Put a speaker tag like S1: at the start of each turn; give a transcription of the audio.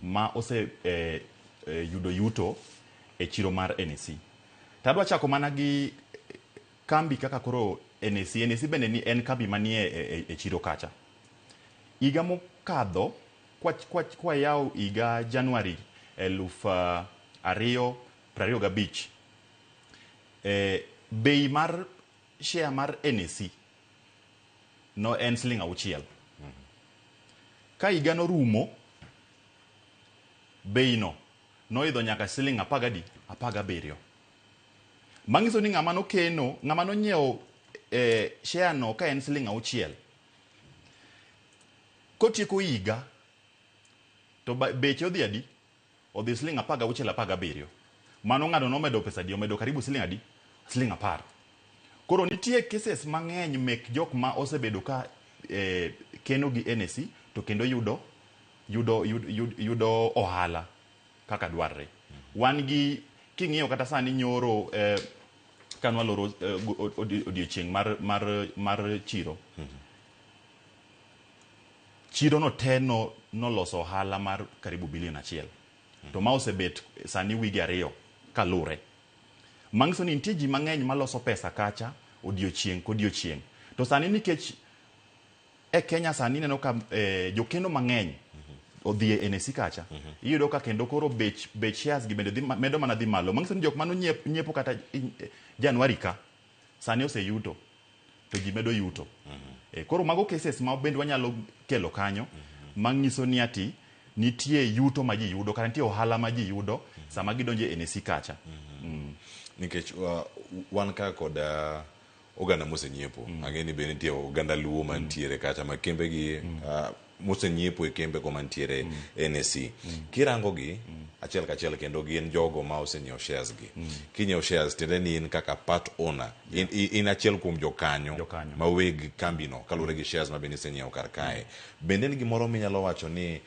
S1: ma ose yudo yuto e chiro mar NSE. To adwa chako mana gi kambi kaka koro NSE. NSE bende ni en kambi manie e chiro kacha. Higa mokadho kwayawo higa January 2025, bei mar share mar NSE no en siling 6. Ka higa norumo, bei no noidho nyaka siling apagadi 17. Manyiso ni ng'ama nokeno, ng'ama nonyiewo share no ka en siling 6, kotieko higa to beche odhi adi? Odhi siling 16, 17. Mano ng'ano nomedo pesa adi? Omedo karibu siling adi? Siling 10. Koro nitie cases mang'eny mek jok ma osebedo ka keno gi NSE to kendo yudo ohala kaka dwarre. Wan gi king'iyo kata sani nyoro kanwaloro odiochieng' mar chiro. Chiro no te no noloso ohala mar karibu bilion 1. To ma osebet sani wige 2 kalure. Manyiso ni nitie ji mang'eny maloso pesa kacha odiochieng' kodiochieng'. To sani nikech e Kenya sani ineno ka jokeno mang'eny odhi e NSE kacha. Iyudo ka kendo koro bech shares gi bende medo mana dhi malo. Manyiso ni jok mano nyiepo kata January ka sani oseyuto to ji medo yuto. Koro mago cases ma bende wanyalo kelo kanyo manyiso ni ati nitie yuto ma ji yudo kata nitie ohala ma ji yudo sama gidonjo e NSE kacha.
S2: Nikech wan ka kod oganda mosenyiepo. Ang'e ni be nitie oganda Luo mantiere kacha ma kembe gi mosenyiepo e kembe go mantiere NSE. Kirango gi achiel kachiel kendo gin jogo ma osenyiewo shares gi. Kinyiewo shares tiende ni in kaka part owner, in achiel kuom jokanyo
S1: Jokanyo.
S2: ma weg kambi no kaluwore gi shares ma bende isenyiewo kar kae. Bende en gimoro minyalo wacho ni